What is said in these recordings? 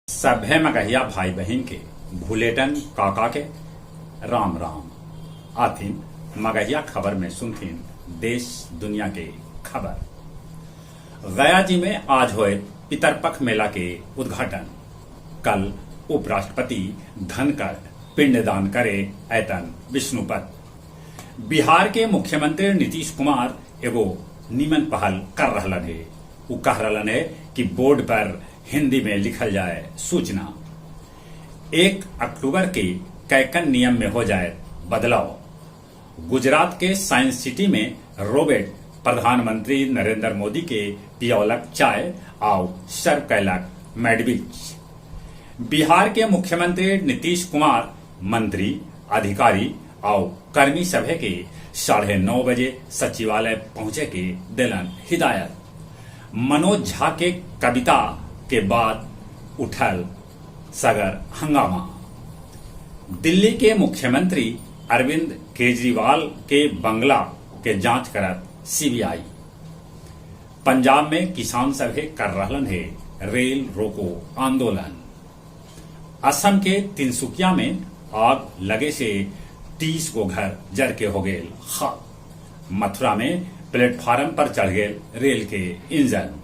सभे मगहिया भाई बहिन के भुलेटन काका के राम राम। आथिन मगहिया खबर में सुनथिन देश दुनिया के खबर। गया जी में आज होए पितरपख मेला के उद्घाटन। कल उपराष्ट्रपति धनखड़ पिंडदान करे ऐतन विष्णुपद। बिहार के मुख्यमंत्री नीतीश कुमार एगो नीमन पहल कर रहलन हे। ऊ कह रहलन हे कि बोर्ड पर हिन्दी में लिखल जाए सूचना। 1 अक्टूबर के कैकन नियम में हो जाए बदलाव। गुजरात के साइंस सिटी में रोबोट प्रधानमंत्री नरेंद्र मोदी के पियौलक चाय आउ सर्व कैलक मैडविच। बिहार के मुख्यमंत्री नीतीश कुमार मंत्री, अधिकारी आउ कर्मी सभे के 9:30 बजे सचिवालय पहुंचे के देलन हिदायत। मनोज झा के कविता के बाद उठल सगर हंगामा। दिल्ली के मुख्यमंत्री अरविंद केजरीवाल के बंगला के जांच करत सीबीआई। पंजाब में किसान सभे कर रहलन हे रेल रोको आंदोलन। असम के तिनसुकिया में आग लगे से 30 गो घर जर के हो गेल खाक। मथुरा में प्लेटफार्म पर चढ़ गेल रेल के इंजन।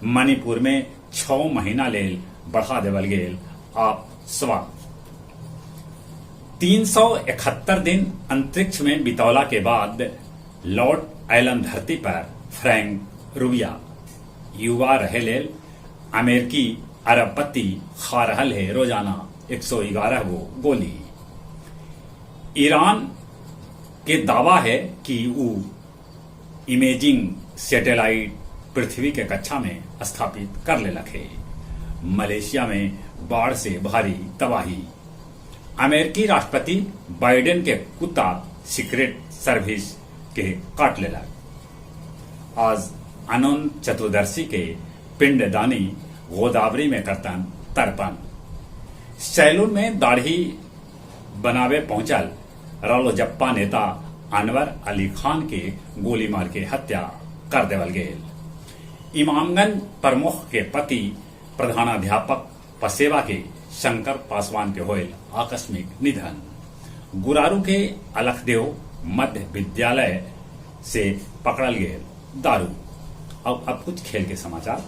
मणिपुर में 6 महीना लेल बढ़ा देवल गेल आप स्वाप। 371 दिन अंतरिक्ष में बितौला के बाद लौट अयलन धरती पर फ्रैंक रुबिया। युवा रहे लेल अमेरिकी अरबपति खा रहल हे रोजाना 111 गो गोली। ईरान के दावा है कि ऊ इमेजिंग सैटेलाइट पृथ्वी के कक्षा में स्थापित कर लेलक हे। मलेशिया में बाढ़ से भारी तबाही। अमेरिकी राष्ट्रपति बाइडेन के कुत्ता सीक्रेट सर्विस के काट लेलक। आज अनंत चतुर्दशी के पिंडदानी गोदावरी में करतन तर्पण। सैलून में दाढ़ी बनावे पहुंचल रालोजप्पा नेता अनवर अली खान के गोली मार के हत्या कर देवल गेल। इमामगंज प्रमुख के पति प्रधानाध्यापक पसेवा के शंकर पासवान के होयल आकस्मिक निधन। गुरारू के अलखदेव मध्य विद्यालय से पकड़ल गेल दारू। अब कुछ खेल के समाचार।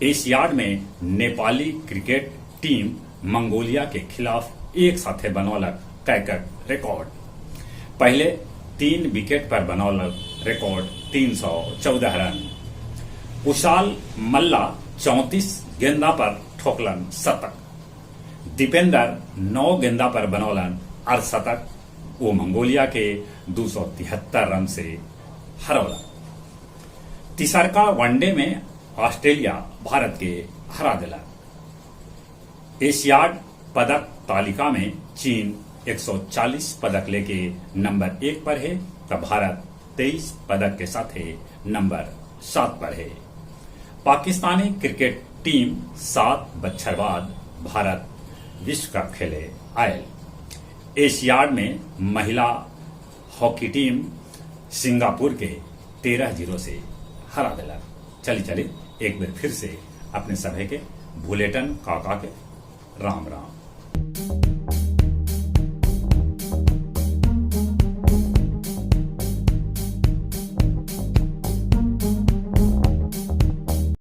एशियाड में नेपाली क्रिकेट टीम मंगोलिया के खिलाफ एक साथे बनौलक कैकक रिकॉर्ड। पहले 3 विकेट पर बनौलक रिकॉर्ड 314 रन। कुशाल मल्ला 34 गेंदा पर ठोकलन शतक। दीपेंदर 9 गेंदा पर बनौलन अर्धशतक। वो मंगोलिया के 273 रन से हरौलन। तीसरका वनडे में ऑस्ट्रेलिया भारत के हरा दिलक। एशियाड पदक तालिका में चीन 140 पदक लेके नंबर 1 पर है, तब भारत 23 पदक के साथ नंबर 7 पर है। पाकिस्तानी क्रिकेट टीम 7 बच्छर बाद भारत विश्व कप खेले आयल। एशियाड में महिला हॉकी टीम सिंगापुर के 13-0 से हरा दिलक। चली चली एक बार फिर से अपने सभे के भुलेटन काका के राम राम।